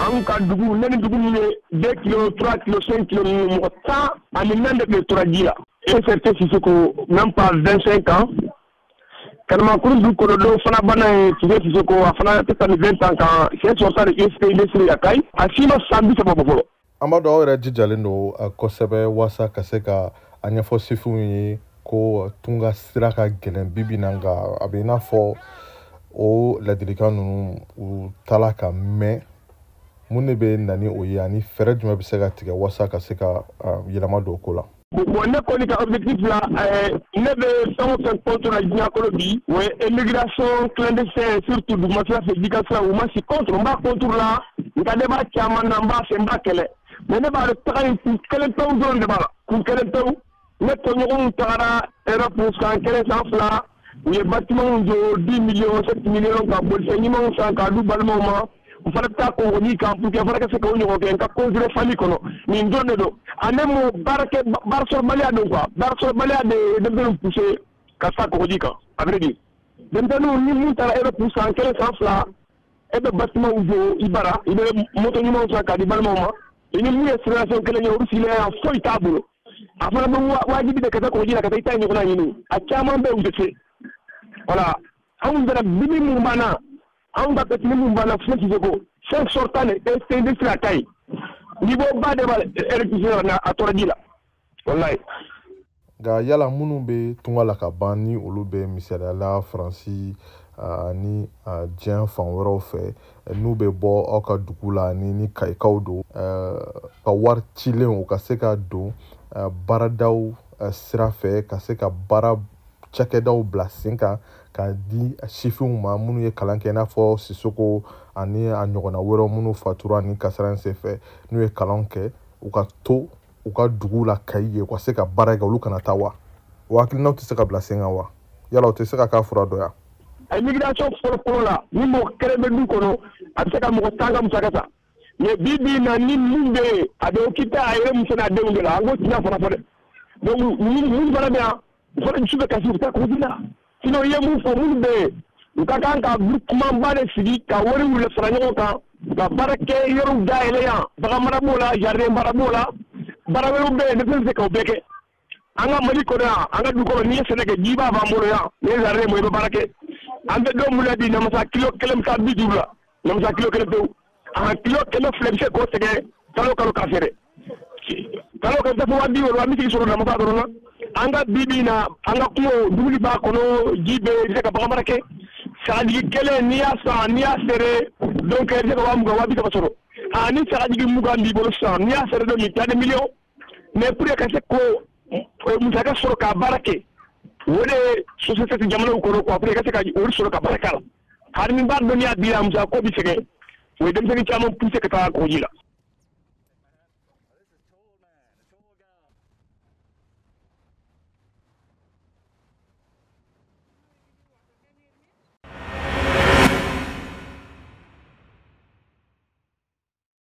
Anw ka dugu, ne ni dugu min ye 2 kilo, 3 kilo, 5 kilo ninnu, mɔgɔ 14 de tun tora ji la. Un certain Sissoko, même pas 25 ans. Kanamakuru dugu kɔnɔ, dɔw fana banna yen, Tije Sissoko, a fana tɛ tɛmɛ 20 ans kan. C'est sortant de ISP Industrie à Kayes. A si ma san 30 bɔ fɔlɔ. An b'a dɔn aw yɛrɛ jijalen don kosɛbɛ waasa ka se ka a ɲɛfɔ sifinw ye ko tunga sira ka gɛlɛn bibi na, nka a bɛ i n'a fɔ o ladilikan ninnu u taala ka mɛn. Mun de bɛ na ni o ye, ani fɛɛrɛ jumɛn bɛ se ka tigɛ waasa ka se ka yɛlɛma don o ko la? Bon, ne kɔni ka objectif la, ne bɛ fɛn o fɛn contre la diɲɛ kɔnɔ bi, o ye immigration clandestin, surtout dugumasira fɛ, jika sira, u ma si contre. N b'a contre la, n ka débat caman na, n b'a fɛ, n b'a kɛlɛ. Mais ne b'a dɔn, taga in kun kelen pewu dɔrɔn de b'a la, kun kelen pewu. Ne tɔɲɔgɔnw tagara Europe san kelen, san 2, u ye bâtiment jɔ 10 millions, 7 millions, ka bolifɛn ɲumanw san k'a d'u balimaw ma. U fana bɛ taa kɔgɔji kan pour que n fana ka se k'o ɲɔgɔn kɛ, n ka construire famille kɔnɔ. Nin dɔrɔn de don. A ne m'o baara kɛ, baarasɔrɔbaliya don quoi. Baarasɔrɔbaliya de ye denmisɛnninw pousser ka taa kɔgɔji kan, à vrai dire. Denmisɛnninw ni mun taara Europe san kelen, san 2, e bɛ bâtiment jɔ i bara, i bɛ moto ɲumanw san k'a di balimaw ma. I ni mun ye circulation kelen ye, olu sigilen yan, foyi t'a bolo. A fana bɛ wajibi de ka taa kɔgɔji la, ka taa i ta ɲɔgɔnna ɲini. A caman bɛ yen, u tɛ se. Voilà, anw fana, bibi mun b'an na, anw ka petini mun b'an na, filɛ Sissoko, cinq sortant de ESP Industrie à Kayes, niveau ba de b'a électricité la, a tora ji la, walayi. Nka yala minnu bɛ tunga la ka ban, ni olu bɛ misaliya la Faransi ani diɲɛ fan wɛrɛw fɛ, n'u bɛ bɔ aw ka dugu la, ni Kayikaw don, ka wari cilen u ka se ka don baaradaw sira fɛ, ka se ka baara cakɛdaw bila sen kan k'a di sifinw ma minnu ye kalan kɛ, i n'a fɔ Sissoko ani a ɲɔgɔnna wɛrɛw minnu fatura ni kasara in senfɛ, n'u ye kalan kɛ, u ka to u ka dugu la Kayi ye, u ka se ka baara kɛ, olu kana taa wa? O hakilinaw tɛ se ka bila sen kan wa? Yala o tɛ se ka k'a fura dɔ ya? Immigration fɔlɔ fɔlɔ la, ni mɔgɔ kelen bɛ du kɔnɔ, a bɛ se ka mɔgɔ 10 ka musaka ta. Mais bi bi in na, ni mun bɛ yen, a bɛ occupé a yɛrɛ muso n'a denw de la. An ko tiɲɛ fana fɔ dɛ. Donc mun fana bɛ yan, u fana dusu bɛ kasi, u bɛ taa kɔgɔji la. Sinon, i ye mun fɔ, minnu bɛ yen, u ka kan ka groupement de sigi ka wariw le fara ɲɔgɔn kan ka baara kɛ yɔrɔw dayɛlɛ yan. Bagan mara b'o la, jardin baara b'o la, baara wɛrɛw bɛ yen, ne tɛ se k'o bɛɛ kɛ. An ka Mali kɔnɔ yan, an ka du kɔnɔ, n'i ye sɛnɛ kɛ, ji b'a b'an bolo yan. N'i ye jardin bɔ, i bɛ baara kɛ. An bɛ don min na bi, namasa kilo kelen bɛ taa 50 la, namasa kilo kelen pewu. A kilo 200, bɛ se k'o tigɛ kalo kalo k'a feere. Kalo kalo tɛ fɔ 60 000, 80 sɔrɔ namasa dɔrɔn na. An ka bi bi in na, an ka kungo dumuni b'a kɔnɔ, ji bɛ yen, i bɛ se ka bagan mara kɛ. Sagajigi kelen, n'i y'a san, n'i y'a feere donc i bɛ se ka 20 000, 30 000 sɔrɔ. A ni sagajigi 20 b'i bolo sisan, n'i y'a feere don min, tas de millions. Mais pour que ka se k'o musaka sɔrɔ k'a baara kɛ, o de ye société jamanaw kɔnɔ quoi, pour que ka se ka olu sɔrɔ ka baara k'a la. Hali ni b'a dɔnniya b'i la, musaka ko bɛ sɛgɛn. O ye denmisɛnnin caman pousser ka taa kɔgɔji la.